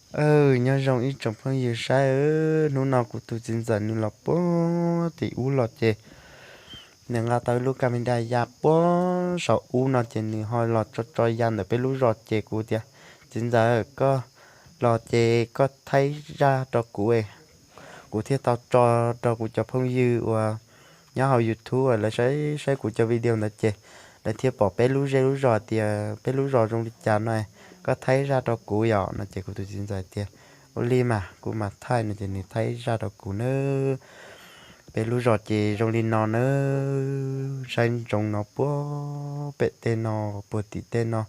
Nyob zoo ib tsoom phooj ywg saib, hnub no kuv tus txiv ntxawm nws los puag tim ub los ces nws nqa tau ib lub ka me da ya puag saum ub no ces nws ho los tso tso ya ntawm peb lub zos ces kuv tias, txiv ntxawm, koj los ces koj thaij zaj rau kuv, kuv thiaj tau tso rau kuv cov phooj ywg uas nyob hauv YouTube uas lawv saib saib kuv cov video ntawd ces lawv thiaj pom peb lub zej lub zos tias peb lub zos zoo li cas no, koj thaij zaj rau kuv yom no ces kuv tus txiv ntxawm tias, ua li mas kuv mam thaij no ces nws thaij zaj rau kuv nawb. Peb lub zos ces zoo li no nawb, saib ntsoov no puag pem tej no, puag tim tej no,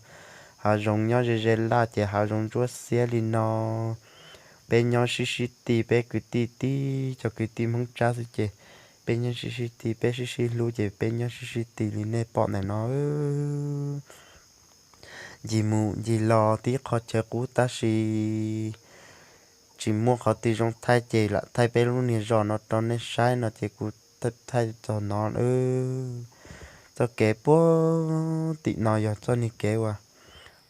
hav zoov nyob ze ze laj ces hav zoov ntsuab xiab li no. Peb nyob sib sib ti, peb kwv tij tib cov kwv tij Hmoob Tsab xwb ces peb nyob sib sib ti, peb sib sib hlub ces peb nyob sib sib ti li nej pom ntawm no. Ncig mus ncig los tib qho chaw qub tab sis tsis muaj qhov twg zoo thaij ces lam thaij peb lub niag zos no rau nej saib no ces kuv thaij txog no. Txoj kev puag tim no yog txoj niag kev uas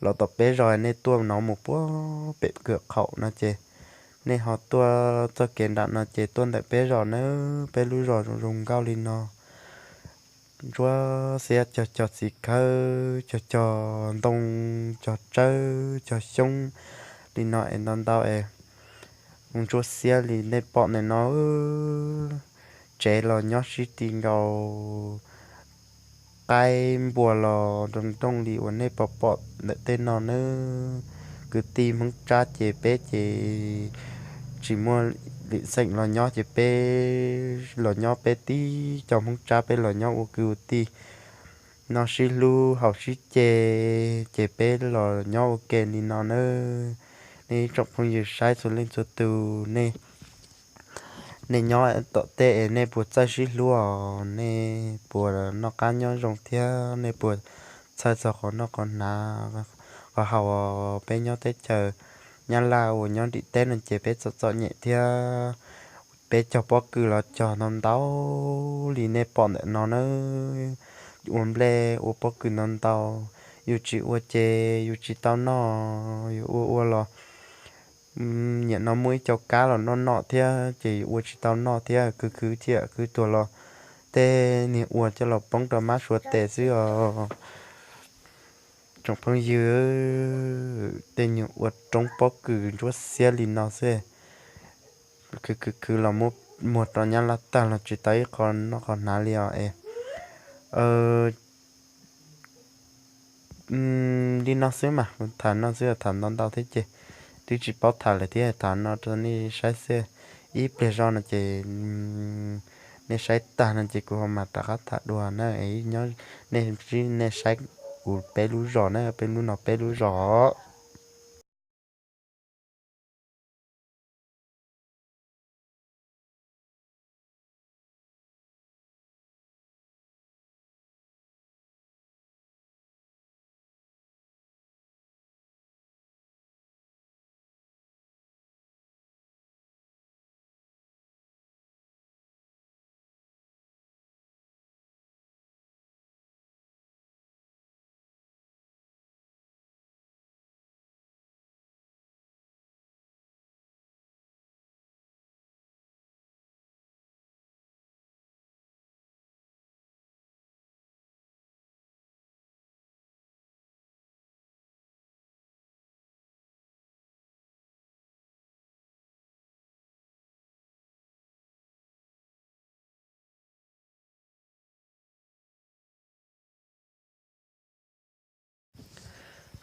los tom peb zos, nej tuaj no mus puag pem kwj qaum no ces nej ho tuaj txoj kev nram no ces tuaj ntawm peb zos nawb. Peb lub zos zoo zoo nkauj li no, ntsuab xiab cog cog txiv khawb, cog cog ntoo, cog tsawb, cog xyoob li no es ntau ntau es ntsuab xiab li nej pom ntawm no. Tsev los nyob sib ti nkaus, qaib npua los nroo nrooj li uas nej pom pom ntawm tej no nawb. Kwv tij Hmoob Tsab ces peb ces tsis muaj lim xeem los nyob ces peb los nyob peb tib co Hmoob Tsab peb los nyob ua kwv ua tij, noj sib hlub haus sib ce, ces peb los nyob ua ke li no nawb. Nej ib tsoom phooj ywg saib txhua leej txhua tus, nej nej nyob tom tej es nej puas txawj sib hlub os? Nej puas noj qab nyob zoo thiab nej puas txhawj txog qhov noj qhov hnav qhov haus os? Peb nyob teb chaws Nyab Laj uas nyob nrim teb no ces peb txom txom nyem thiab. Peb cog pob kws los cog ntau ntau li nej pom ntawm no nawb. Ua nplej ua pob kws ntau ntau, yus tsis ua ces yus tsis tau noj, yus ua ua los nyiam no muaj ib co kab los noj noj thiab ces yus ua tsis tau noj thiab, khwv khwv thiab khwv tuag los tej niag ua coj los poob rau mab sua tes xwb os. Tsoom phooj ywg, tej nyuag ua roob pob kws ntsuab xiab li no xwb, khwv khwv khwv los muab muag rau Nyab Laj tag los tsis tau ib qho noj qhov hnav li os es. Li no xwb mas kuv tham no xwb, tham ntau ntau thiab ces twb tsis paub tham lawm thiab, tham no rau nej saib xwb. Ib pliag zog no ces nej saib tag no ces kuv ho mam rov qab tham dua na. Nyob nej, nej saib kuv peb lub zos na, peb lub no peb lub zos.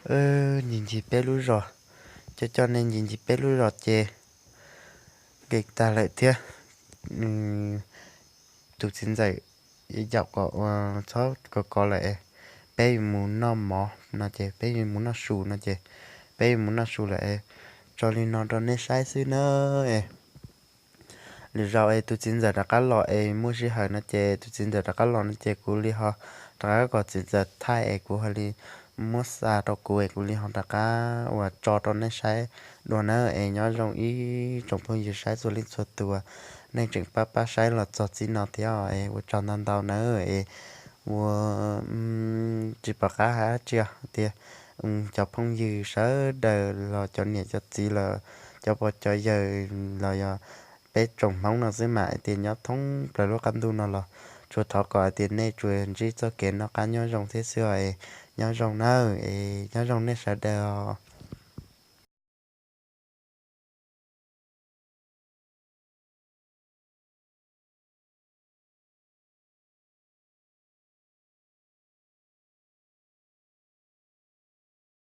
Ncig ncig peb lub zos, coj coj nej ncig ncig peb lub zos ces nkees tag lawm thiab. Tus txiv ntxawm yaum kom txhob kov kov lawm es peb yuav mus noj mov no ces peb yuav mus noj su no ces peb yuav mus noj su lawm es tso li no rau nej saib xwb na. Es lwm zaus es tus txiv ntxawm rov qab los es muaj sij hawm no ces tus txiv ntxawm rov qab los no ces kuv li ho rov qab kom txiv ntxawm thaij es kuv ho li muab xa rau kuv es kuv li ho rov qab uas tso rau nej saib dua na. Es nyob zoo ib tsoom phooj ywg saib txhua leej txhua tus, nej tseem pab pab saib los txog txij no thiab es ua tsaug ntau ntau na. Es ua tsis pom qab hais dab tsi tias cov phooj ywg sawv daws los cov niam cov txiv los cov pog cov yawg los yog peb tsoom Hmoob no xwb mas hais tias nyob thoob plaws lub qab ntuj no los tsuas thov kom hais tias nej tsuas ntsib txoj kev noj qab nyob zoo thiab xwb os. Nyob zoo nawb, es nyob zoo nej sawv daws.